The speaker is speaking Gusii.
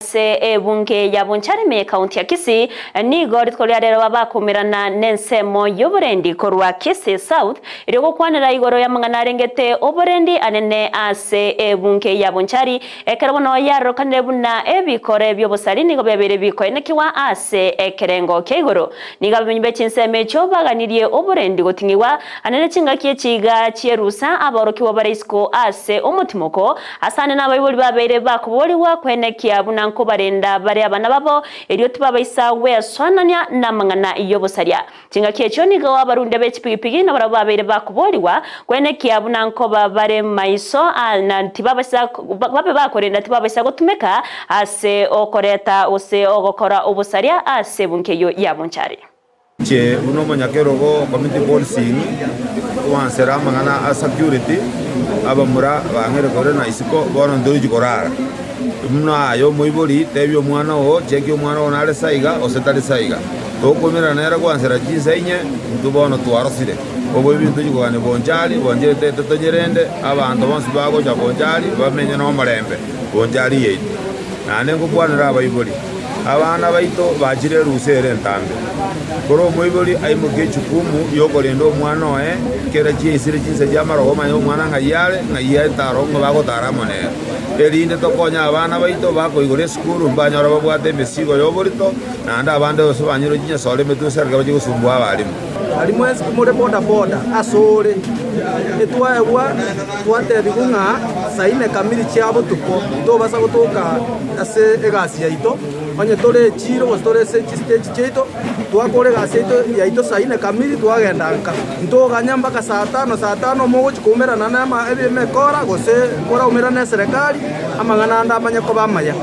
ase ebunge ya Bonchari ime y'Ekaunti ya Kisii nigo rituko ria rero bakomerana nensemo y'oborendi korwa Kisii South erio gokwanera igoro y'amang'ana arengete oborendi anene ase ebunge ya Bonchari ekero bono yarorekanire buna ebikore bi'obosari nigo biabeire bikoenekigwa ase ekerengo kia igoro. Nigo abamenyi be chinsemo echio baganirie oborendi goting'igwa anene chingaki echi iga chi'erusa aborokigwa bare isiko ase omotimoko Asande nabaibori babeire bakoboorigwa kwenekia buna nkobarenda bare abana babo, erio tibabaisa gwesoanania namang'ana y'obosaria. Chingaki echio nigo abarundia be chipigipigi nabarabwo babeire bakoboorigwa kwenekia buna nkoba bare maiso na tibabaisa babe bakorenda tibabaisa gotumeka ase okoreta gose ogokora obosaria ase ebunki eyio ya Bonchari. Inche buna omonyakerogo o community policing nkwansera amang'ana a security, abamura bang'eire korera na isiko bono ntorichi korara. Buna aye omoibori tebia omwana oo cheki omwana oo nare saiga gose tari saiga. Tokomerana nere gwansera chinsa inye intwe bono twarosire. Oboibi ntochi kogania bonchari, bonchari tete tonyerende, abanto bonsi bagocha bonchari bamenye nomorembe bonchari yaito. Naende ngokwanera abaibori. Abana baito bachire erusa ere entambe. Kora omoibori aimokie echukumu y'okorenda omwana oye, kera chiaisire chinsa chi'amarogo omanye omwana ng'ai are, ng'ai aetara ng'o bagotara amo nere. Erinde tokonye abana baito bakoigora esukuru mbanyore babwate emesigo y'oborito, naende abande gose banyore chinyasore emetwe esereke bachie gosumbua abalimu. Aria mwensi more boda-boda asore, etwaegwa twatebigwa ng'a saa ine kamiri chia botuko ntobasa gotoka ase egasi yaito, onye tore echiiro gose tore ase chistage chiaito, twakora egasi yaito yaito saa ine kamiri twagenda nka. Ntoganya mpaka saa tano, saa tano mogochia koumerana na emekora gose moraumerane na eserekari, amang'ana ande amanye koba amaya.